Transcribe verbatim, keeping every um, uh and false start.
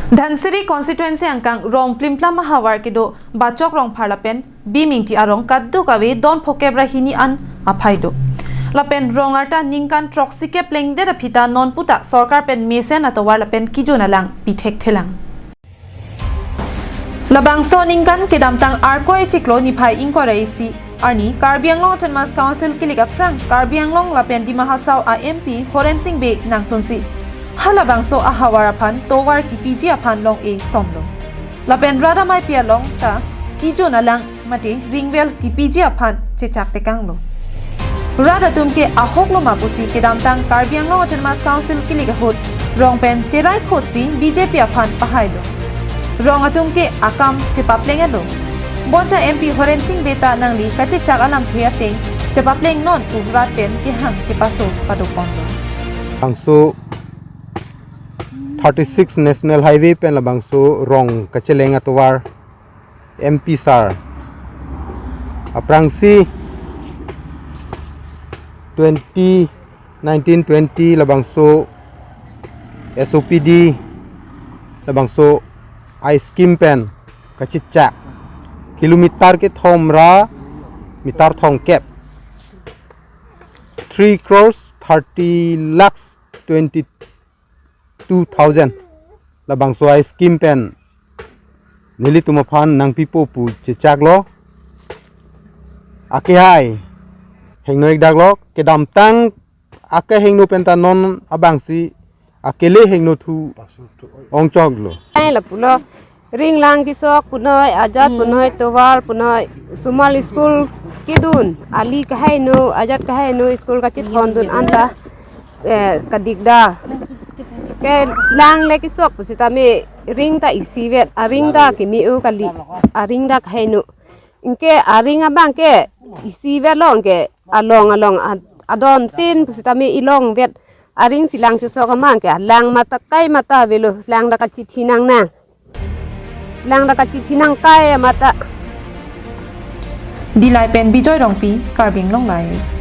Dhansiri constituency angkang rong plimplam ahavar kedo Bachok Rongphar lapen Bimingti arong kadokave don phokep ra hini an aphai do. Lapen rong arta ningkan throksi kep lengdet aphi ta non puta sorkar pen mesen atovar lapen kijun alang pi thekthelang. Labangso aningkan kedamtang Arkoi chiklo niphai ingkoi ra isi arni Karbi Anglong Autonomous Council kilik aphrang Karbi Anglong lapen Dima Hasao a M P Horen Sing Bey nangsunsi halabangso ahavar aphan tovar kipiji aphan long-e somlo. Lapen rat ameipi along ta kijun alang mate ringvel kipiji aphan chechak tekanglo. Rat atum ke ahok lo ma pusi kedamtang Karbi Anglong Autonomous Council kilik ahut rong pen cherai khotsi B J P aphan pahailo. Rong atum ke akam chepapleng-etlo. Bonta M P Horen Sing Bey ta nangli kachechak alamthe ateng chepapleng non pu rat pen kehang kepaso padoponlo. Bangso thirty-six National Highway pen labangso rong kacheleng atovar M P sir aphrangsi twenty nineteen twenty labangso S O P D labangso a scheme pen kachechak kilometer kethom ra meter thomkep, three crores thirty lakhs twenty two thousand labangso a scheme pen nelitum aphan nangpipo pu chechaklo. Akehai hingno-ikdaklo, kedamtang akehingno pen ta non abangsi akele hingno thu ongchoklo. Ai lapulo, ring lang kesok punoi, ajat punoi, tovar punoi, osomar school kedun, ali kahaino, ajat kahaino, school kachethondun anta, eh, kadikdar. Ke lang le kesok pusitame ring ta isivet, aring ta kimi-o kali, aring ta kahaino. Anke aring abang ke isivetlo, anke along along ad-, adontin pusitame ilongvet aring si lang chesok amang ke alang mata kai mata avelo, lang ta kachithi nangnang. Lang ta kachithi nangkai mata. Dillai pen Bijoy Rongpi, Karbi Anglong Live.